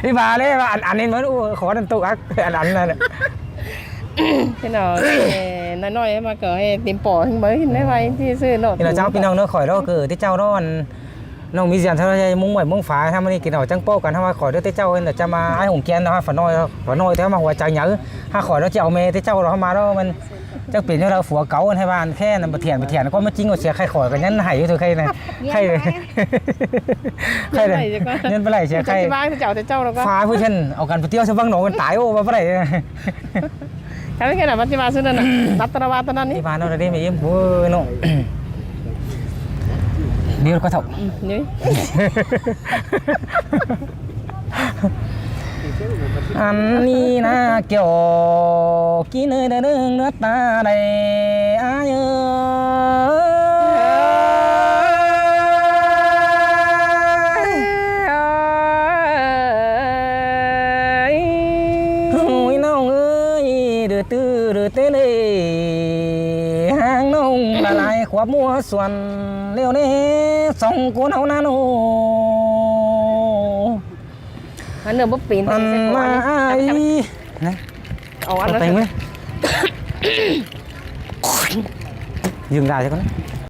ທີ່ວ່າເລີຍວ່າອັນ ອັນນີ້ມັນ ໂອ້ ຂໍນັ້ນຕົກອັກ ອັນ ອັນນັ້ນ ພີ່ນ້ອງ ເອີ ນ້ອຍໆ ມາກໍໃຫ້ເຕັມປໍ ເບິ່ງໄດ້ໄວທີ່ສຸດເນາະ ພີ່ນ້ອງເຈົ້າ ພີ່ນ້ອງເນາະ ຂ້ອຍເນາະ ຄືແຕ່ເຈົ້າເນາະ ອັນ ນ້ອງມີສຽງເທົ່າໃດ ມຸງໄຫວມຸງຝາ ຖ້າມື້ນີ້ກິນເອົາຈັ່ງໂປ້ກັນ ຖ້າວ່າຂ້ອຍເດີແຕ່ເຈົ້າ ເນາະ ຈະມາອ້າຍຫົງແກນເນາະ ຝານ້ອຍ ຝານ້ອຍ ແຕ່ມາຫົວໃຈໃຫຍ່ ຖ້າຂ້ອຍເນາະ ຈະເອົາແມ່ແຕ່ເຈົ້າເນາະ ເຮົາມາເນາະ ມັນ ຈັກເປັນແນວໃດ ຜົວເກົ່າໃຫ້ວ່າອັນແຄ້ນ ບໍ່ຖຽນ ບໍ່ຖຽນ ຄວາມຈິງວ່າເສຍໄຂ້ ຂ້ອຍກໍຍັງໃຫ້ຢູ່ເທື່ອໄຂ້ນະ ໄຂ້ ໄຂ້ເດີ ເງິນໄປໄຫຼເສຍໄຂ້ ຈະວ່າເຈົ້າແຕ່ເຈົ້າແລ້ວກໍ ຟ້າຜູ້ຊັ້ນ ເອົາກັນໄປທ່ຽວຊະບັງໜອງ ມັນຕາຍ ໂອ້ ວ່າບໍ່ໄດ້ ຖ້າແມ່ນແຄ່ນັ້ນ ມັນຊິວ່າຊຸດນັ້ນນະ ລັດຕະລະວາຕະນັ້ນນີ້ ທີ່ວ່າເນາະ ໄດ້ມາອີ່ມ ໂອ້ຍເນາະ ດຽວກໍເຖົ້າ ອືມ ນີ້ ອັນນີ້ນະ ແກ້ວ ກິນເອີຍເດີ ເນື້ອຕາໄດ້ອາຍເອີຍ ໂອ້ຍ ນ້ອງເອີຍ ດື້ຕື້ດື້ເຕັ້ນເອີຍ ຫາງນ້ອງລະລາຍ ຂວບມົວສ່ວນ ແລ້ວແນ່ ສອງຄົນເຮົານັ້ນ ໂອ້ ອັນເໜືອບໍ່ເປັນ ອັນມາອ້າຍ ນະ ເອົາອັນນັ້ນ ເອົາໄປເວີຍ ຢືມຢາຊະກ່ອນ